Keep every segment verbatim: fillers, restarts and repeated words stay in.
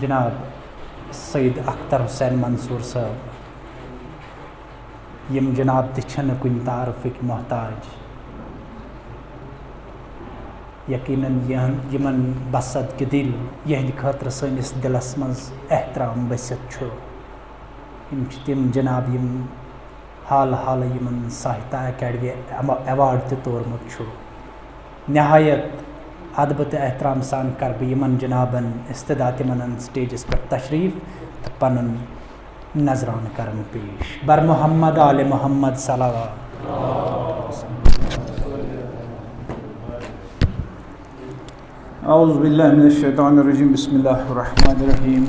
جناب سید اختر حسین منصور صٲب، یِم جناب تہِ چھِنہٕ کُنہِ تعارفٕکۍ محتاج۔ یقیناً یِہن-، یِمن بصد کہ دِل، یِہنٛدِ خٲطرٕ سٲنِس دِلس منٛز احترام بٔسِتھ چھُ۔ یِم چھِ تِم جناب، یِم حال حالٕے یِمن ساہتیہ اکیڈمی ایوا-، ایوارڈ تہِ تورمُت چھُ۔ نہایت ادبہٕ تہٕ احترام سان کرٕ بہٕ یِمن جنابن استدعا، تِمن انن سٹیجس پٮ۪ٹھ تشریف تہٕ پنُن نذرانہٕ کرن پیش۔ بر محمد آل محمد صلوات۔ اعوذ باللہ من الشیطان الرجیم، بسم اللہ الرحمن الرحیم۔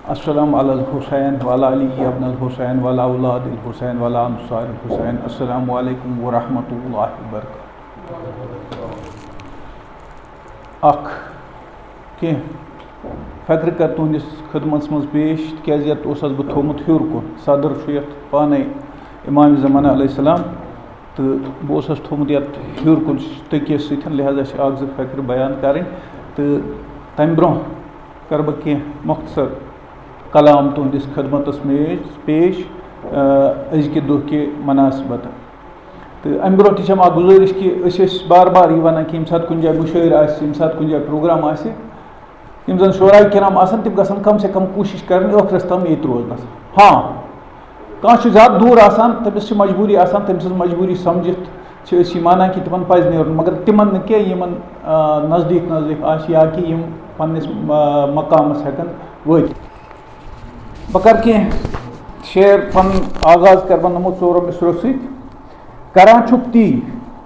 السلام علی الحسین وعلی علی ابن الحسین وعلی اولاد الحسین وعلی انصار الحسین۔ السلام علیکم ورحمۃ اللہ وبرکاتہ۔ اکھ کینٛہہ فقرٕ کر تُہنٛدِس خدمتس منٛز پیش، تِکیازِ یتھ اوسس بہٕ تھوٚومُت ہیوٚر کُن، صدر چھُ یتھ پانے امام زمانہ علیہ السلام، تہٕ بہٕ اوسس تھوٚومُت یتھ ہیوٚر کُن تٔکیس سۭتۍ، لہذا چھِ اکھ زٕ فقرٕ بیان کرٕنۍ، تہٕ تمہِ برونٛہہ کرٕ بہٕ کینٛہہ مختصر کلام تُہنٛدِس خدمتس منٛز پیش، آ، أزکہِ دۄہ کہِ مناسبت۔ تہٕ امہِ برونٛہہ تہِ چھم اکھ گُزٲرِش کہِ أسۍ ٲسۍ بار بار یہِ ونان کہِ ییٚمہِ ساتہٕ کُنہِ جایہِ مُشٲعرٕ آسہِ، ییٚمہِ ساتہٕ کُنہِ جایہِ پروگرام آسہِ، یِم زَن شعراء کرام آسَن، تِم گژھن کم سے کم کوٗشِش کَرٕنۍ ٲخرَس تام ییٚتہِ روزنَس۔ ہاں، کانٛہہ چھُ زیادٕ دوٗر آسان، تٔمِس چھِ مجبوٗری آسان، تٔمۍ سٕنٛز مجبوٗری سَمجِتھ چھِ أسۍ یہِ مانان کہِ تِمَن پَزِ نیرُن، مگر تِمَن نہٕ کینٛہہ یِمَن، آ، نزدیٖک نزدیٖک آسہِ یا کہِ یِم پنٛنِس، آ، مقامَس ہٮ۪کَن وٲتِتھ۔ بہٕ کَرٕ کینٛہہ شعر، پَنُن آغاز کَرٕ بہٕ یِمو ژورو مِصرو سۭتۍ۔ کران چھُکھ تی،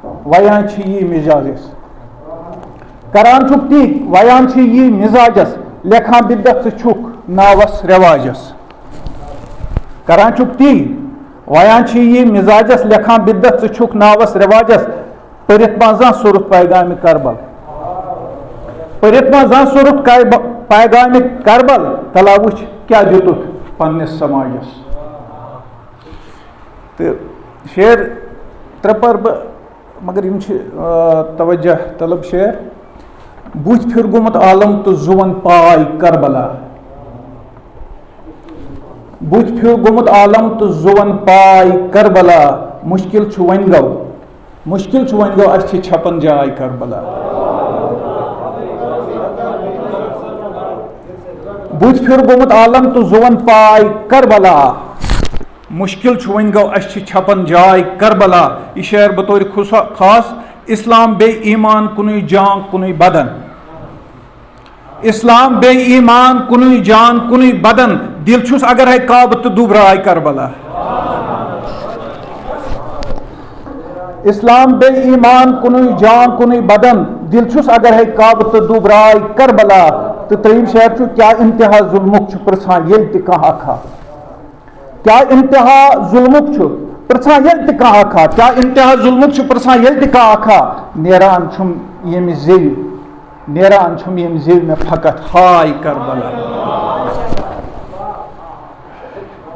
ویان چھِ یی مزاجس۔ کران چھُکھ تی، ویان چھِ یی مزاجس۔ لیکھان بدعت ژٕ چھُکھ ناوس رواجس۔ کران چھُکھ تی، ویان چھِ یی مزاجس۔ لیکھان بدعت ژٕ چھُکھ ناوس رواجس۔ پٔرِتھ ما زانٛہہ سُرُت پیغامِ کربل۔ پٔرِتھ ما زانٛہہ سُرُت کیب-، پیغامِ کربل۔ تلا وٕچھ کیٛاہ دیُتُتھ پننِس سماجس۔ تہٕ شعر ترٛےٚ پَرٕ بہٕ، مگر یِم چھِ، آ، توجہ طلب شعر۔ بُتھِ پھِر گوٚمُت عالم تہٕ زُوَن پاے کربلا۔ بُتھِ پھِر گوٚمُت عالم تہٕ زُوَن پاے کربلا۔ مُشکِل چھُ وۄنۍ گوٚو، مُشکِل چھُ وۄنۍ گوٚو، اَسہِ چھِ چھَپَن جاے کربلا۔ بُتھِ پھِر گوٚمُت عالم تہٕ زُوَن پاے کربلا۔ مُشکِل چھُ وۄنۍ گوٚو، اَسہِ چھِ چھَپَن جاے کربلا۔ یہِ شعر بطورِ خصوٗ-، خاص، اسلام بیٚیہِ ایمان کُنُے جان کُنُے بدن۔ اسلام بیٚیہِ ایمان کُنُے جان کُنُے بدن۔ دِل چھُس اگر ہے کعبہٕ تہٕ دُبراے کربلا۔ اسلام بیٚیہِ ایمان کُنُے جان کُنُے بدن۔ دِل چھُس اگر ہے کعبہٕ تہٕ دُبراے کربلا۔ تہٕ ترٛیٚیِم شعر چھُ، کیٛاہ انتہا ظُلمُک چھُ پرٛژھان ییٚلہِ تہِ کانٛہہ اکھا۔ کیٛاہ انتہا ظُلمُک چھُ پرٛژھان ییٚلہِ تہِ کانٛہہ اکھا، کیٛاہ انتہا ظُلمُک چھُ پرٛژھان ییٚلہِ تہِ کانٛہہ اکھا، نیران چھُم ییٚمہِ زیوِ، نیران چھُم ییٚمہِ زیوِ مےٚ فقط ہاے کربلا۔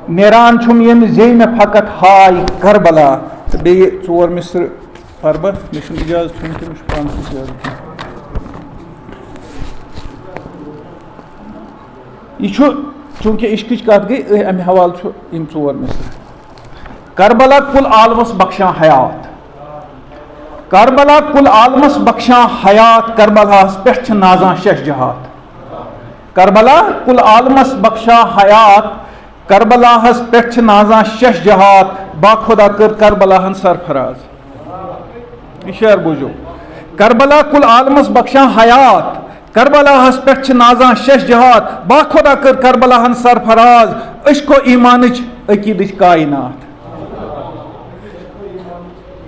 نیران چھُم ییٚمہِ زیوِ مےٚ فقط ہاے کربلا۔ تہٕ بیٚیہِ ژور مِصرٕ پَرٕ بہٕ، مےٚ چھُنہٕ اِجازت چھُنہٕ کینٛہہ، مےٚ چھُ پانَس اِجازت کینٛہہ۔ یہِ چھُ، چوٗنٛکہِ عشقٕچ کَتھ گٔے، أتھۍ اَمہِ حوالہٕ چھُ یِم ژور مِصرٕ۔ کربلا کُل عالمس بخشان حیات۔ کربلا کُل عالمس بخشان حیات، کربلاہس پٮ۪ٹھ چھِ نازان شش جہات۔ کربلا کُل عالمس بخشان حیات، کربلاہس پٮ۪ٹھ چھِ نازان شش جہات۔ با خدا کٔر کربلاہن سرفراز۔ یہِ شعر بوٗزِو۔ کربلا کُل عالمس بخشان حیات، کربلاہس پٮ۪ٹھ چھِ نازان شش جہات۔ با خدا کٔر کربلاہن سرفراز۔ عشق و ایمانٕچ عقیدٕچ کائنات۔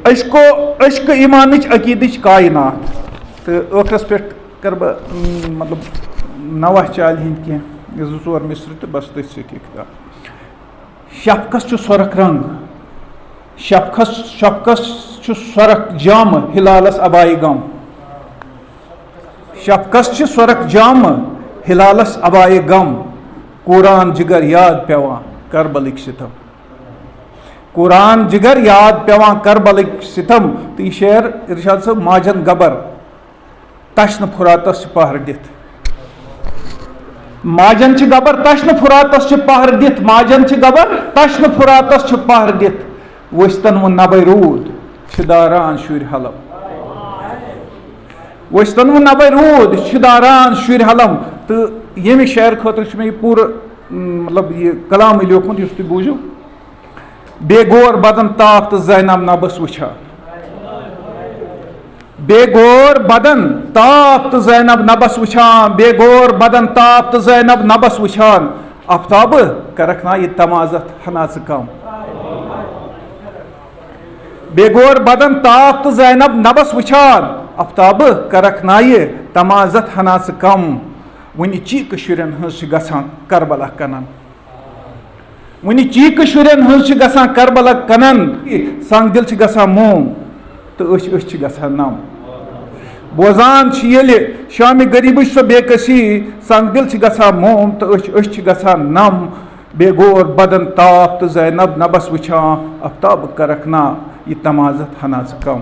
عشق و، عشق ایمانٕچ عقیدٕچ کائنات۔ تہٕ ٲخرس پٮ۪ٹھ کرٕ بہٕ، اۭں، مطلب، نوح چالہِ ہٕنٛدۍ کینٛہہ زٕ ژور مِصرٕ تہٕ بس تٔتھۍ سۭتۍ اختتام۔ شفقس چھُ سۄرخ رنگ، شفقس، شفقس چھُ سۄرخ جامہٕ، ہلالس عبایہِ غم۔ شفقس چھِ سۄرخ جامہٕ، ہلالس عبایہِ غم۔ قرآن جگر یاد پٮ۪وان کربلٕکۍ ستم۔ قرآن جگر یاد پٮ۪وان کربلٕکۍ ستم۔ تہٕ یہِ شعر ارشاد صٲب ماجن گبر تشنہٕ فراتس چھِ پہر دِتھ۔ ماجن چھِ گبر تشنہٕ فراتس چھِ پہر دِتھ، ماجن چھِ گبر تشنہٕ فراتس چھِ پہر دِتھ۔ ؤسۍتن وُن نبے روٗد، چھِ داران شُرۍ حلم۔ ؤسۍتن وُن نبے روٗد، چھِ داران شُرۍ حلم۔ تہٕ ییٚمہِ شعر خٲطرٕ چھُ مےٚ یہِ پوٗرٕ، م، مطلب، یہِ کلامٕے لیوٗکھمُت، یُس تُہۍ بوٗزِو۔ بے گور بدن تاپھ تہٕ زینب نبس وٕچھان۔ بے گور بدن تاپھ تہٕ زینب نبس وٕچھان، بے گور بدن تاپھ تہٕ زینب نبس وٕچھان۔ آفتابہٕ، کرکھ نا یہِ تمازت ہنا ژٕ کم؟ بے گور بدن تاپھ تہٕ زینب نبس وٕچھان۔ آفتابہٕ، کرکھ نا یہِ تمازت ہنا ژٕ کم؟ وُنہِ چیٖکہٕ شُرٮ۪ن ہٕنٛز چھِ گژھان کربلا کنن۔ وُنہِ چیٖکہٕ شُرٮ۪ن ہٕنٛز چھِ گژھان کربلا کنن۔ سنگ دِل چھِ گژھان موم تہٕ أچھ، أچھ چھِ گژھان نم۔ بوزان چھِ ییٚلہِ شامہِ غریٖبٕچ سۄ بے کسی، سنگ دِل چھِ گژھان موم تہٕ أچھ، أچھ چھِ گژھان نم۔ بے گور بدن تاپھ تہٕ زینب نبس وٕچھان، آفتاب کرکھ نا یہِ تمازت ہنا ژٕ کم؟